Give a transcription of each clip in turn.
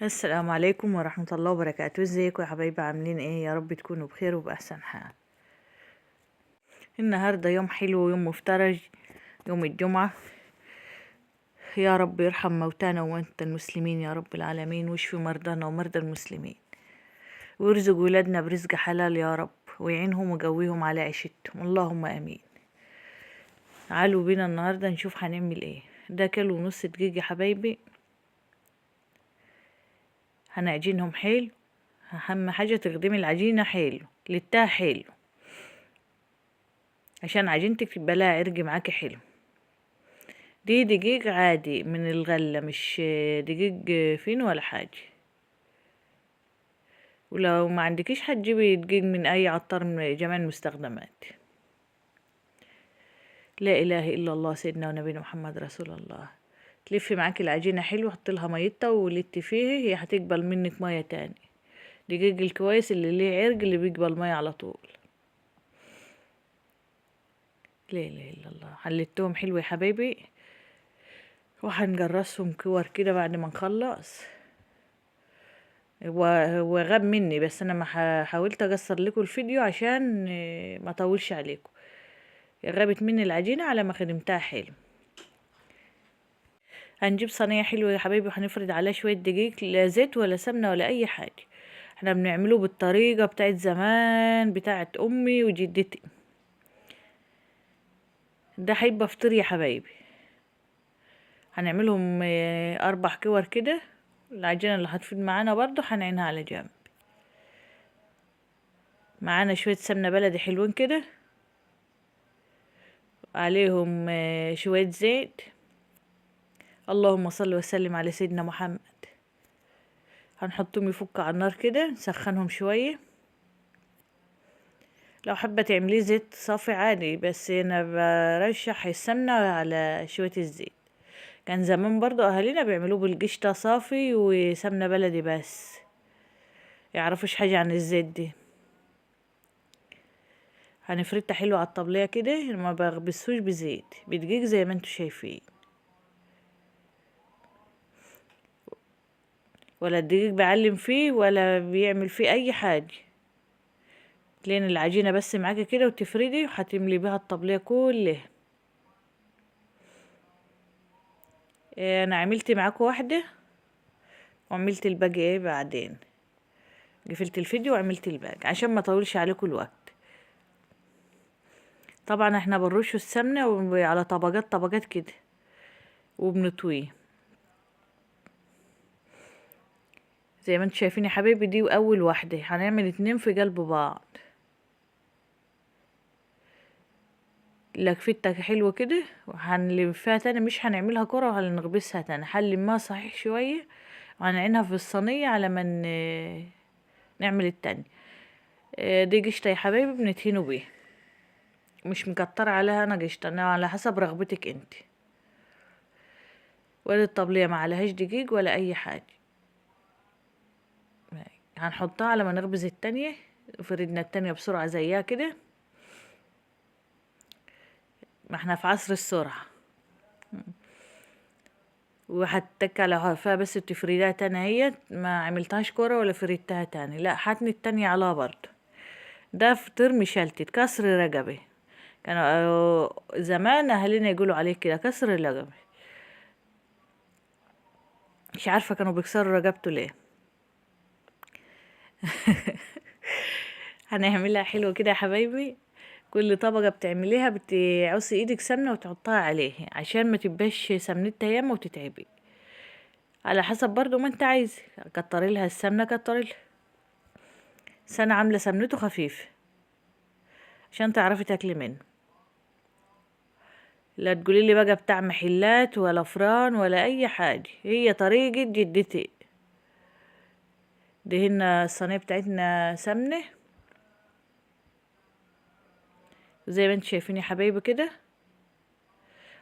السلام عليكم ورحمة الله وبركاته. ازيكم يا حبايبي؟ عاملين ايه؟ يا رب تكونوا بخير وبأحسن حال. النهاردة يوم حلو ويوم مفترج، يوم الجمعة. يا رب يرحم موتانا وموتى المسلمين يا رب العالمين، ويشفي مرضانا ومرضى المسلمين، ويرزق ولادنا برزق حلال يا رب، ويعينهم ويقويهم على عيشتهم، اللهم امين. تعالوا بينا النهارده نشوف هنعمل ايه. ده كيلو ونص دقيق يا حبايبي، هنعجنهم حلو. اهم حاجه تخدمي العجينه حلو، لتها حلو، عشان عجينتك تبقى لها عرق معاكي حلو. دي دقيق عادي من الغله، مش دقيق فين ولا حاجه. ولو ما عندكيش هتجيبي دقيق من اي عطار من جميع المستخدمات. لا اله الا الله سيدنا ونبينا محمد رسول الله. تلفي معاكي العجينه حلو، حطي لها ميتها ولتي فيه، هي هتقبل منك ميه تاني. دقيق الكويس اللي ليه عرق اللي بيقبل ميه على طول. لا اله الا الله. حلتهم حلو يا حبايبي، وهنجرسهم كور كده بعد ما نخلص. هو غاب مني، بس انا ما حاولت اقصر لكم الفيديو عشان ما اطولش عليكم. غابت مني العجينه على ما خدمتها حلو. هنجيب صينيه حلوه يا حبايبي، وهنفرد عليها شويه دقيق، لا زيت ولا سمنه ولا اي حاجه. احنا بنعمله بالطريقه بتاعت زمان، بتاعت امي وجدتي. ده هيبقى فطير يا حبايبي. هنعملهم 4 كور كده. العجينه اللي هتفيد معانا برضو هنعينها على جنب. معانا شويه سمنه بلدي حلوين كده، عليهم شويه زيت. اللهم صل وسلم على سيدنا محمد. هنحطهم يفك على النار كده، نسخنهم شويه. لو حابه تعمليه زيت صافي عادي، بس انا برشح السمنه على شويه الزيت. كان زمان برضو اهالينا بيعملوه بالقشطه صافي وسمنه بلدي، بس يعرفوش حاجه عن الزيت دي. هنفردها حلو على الطبليه كده، ما بغبسوش بزيت، بدقيق زي ما انتوا شايفين. ولا الدقيق بعلم فيه ولا بيعمل فيه اي حاجه. تلين العجينه بس معاكي كده وتفردي، وهتملي بيها الطبليه كلها. انا عملت معاكم واحده وعملت الباقي ايه بعدين، قفلت الفيديو وعملت الباقي عشان ما اطولش عليكم الوقت. طبعا احنا بنرش السمنه على طبقات طبقات كده وبنطويه زي ما انتم شايفين يا حبايبي. دي اول واحده، هنعمل 2 في قلب بعض. لكفتها حلوه كده، وهنلفها تاني، مش هنعملها كره وهنغبسها تاني، هنلمها صحيح شويه وهنعينها في الصينيه على ما نعمل التاني. دي قشطه يا حبايبي بندهنوا بيها، مش مكتره عليها انا قشطه، انا على حسب رغبتك انت. ولا الطبليه ما عليهاش دقيق ولا اي حاجه. هنحطها على ما نخبز التانية. فردنا التانية بسرعة زيها كده، ما احنا في عصر السرعة. وهتك على هفاها بس تفردها تاني، هي ما عملتهاش كرة ولا فردتها تاني، لا حتني التانية عليها برضو. ده فطير مشلتت كسر رقبة، كانوا زمان اهالينا يقولوا عليه كده كسر الرقبة. مش عارفة كانوا بيكسروا رقبته ليه. هنعملها حلوة كده يا حبايبي. كل طبقة بتعمليها بتعصي ايدك سمنة وتحطها عليها عشان ما تبقاش سمنتها ياما وتتعبي. على حسب برضو ما انت عايزه، كتري لها السمنة كتري لها. بس انا عاملة سمنته خفيفة عشان تعرفي تاكلي منه. لا تقولي لي بقى بتاع محلات ولا فران ولا اي حاجة، هي طريقة جدتي. دهنا الصينية بتاعتنا سمنة زي ما انتم شايفين يا حبايبي كده.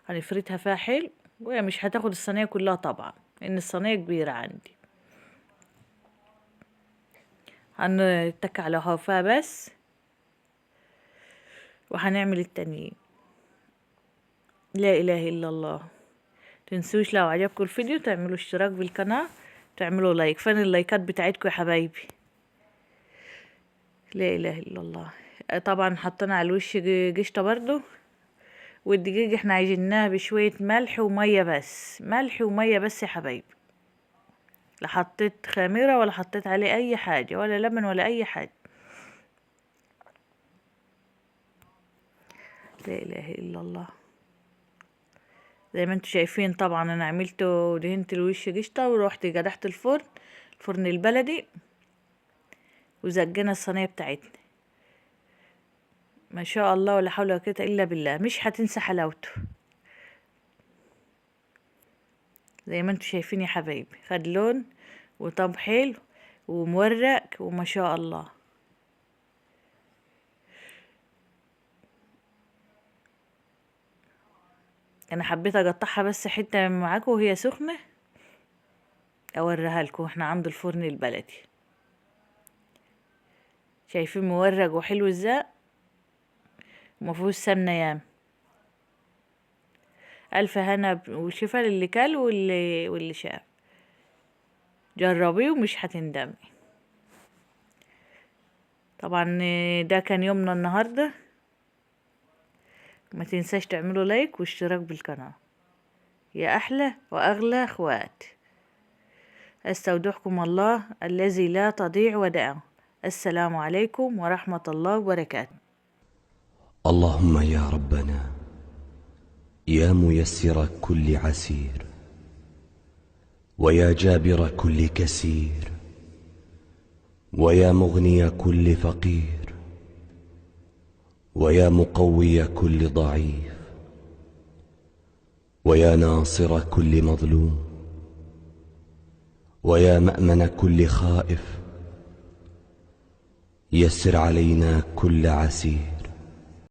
هنفردها فيها حلو، وهي مش هتاخد الصينية كلها طبعا لان الصينية كبيرة عندي. هنتك على هوفها بس، وهنعمل التانيين. لا اله الا الله. تنسوش لو عجبكم الفيديو تعملوا اشتراك بالقناة، تعملوا like. فين اللايكات بتاعتكم يا حبايبي؟ لا اله الا الله. طبعا حطينا على الوش قشطه برضو. والدقيق احنا عجناه بشوية ملح ومية بس، ملح ومية بس يا حبايبي، لا حطيت خميره ولا حطيت عليه اي حاجة ولا لبن ولا اي حاجة. لا اله الا الله. زي ما انتم شايفين طبعا انا عملته دهنت الوش قشطه، وروحت قدحت الفرن، الفرن البلدي، وزجنا الصينية بتاعتنا. ما شاء الله ولا حول ولا قوة الا بالله، مش هتنسى حلاوته. زي ما انتم شايفين يا حبايبي، خد لون وطب حلو ومورق وما شاء الله. انا حبيت اقطعها بس حتة معاكم وهي سخنة اوريها لكم. احنا عند الفرن البلدي، شايفين مورق وحلو ازاي، ومفيهوش سمنه ياما. الف هنا وشفا للي كل واللي شاف. جربيه ومش هتندمي. طبعا ده كان يومنا النهارده. ما تنساش تعملوا لايك واشتراك بالقناة يا احلى واغلى اخوات. استودعكم الله الذي لا تضيع ودائعه. السلام عليكم ورحمة الله وبركاته. اللهم يا ربنا يا ميسر كل عسير، ويا جابر كل كسير، ويا مغني كل فقير، ويا مقوي كل ضعيف، ويا ناصر كل مظلوم، ويا مأمن كل خائف، يسر علينا كل عسير.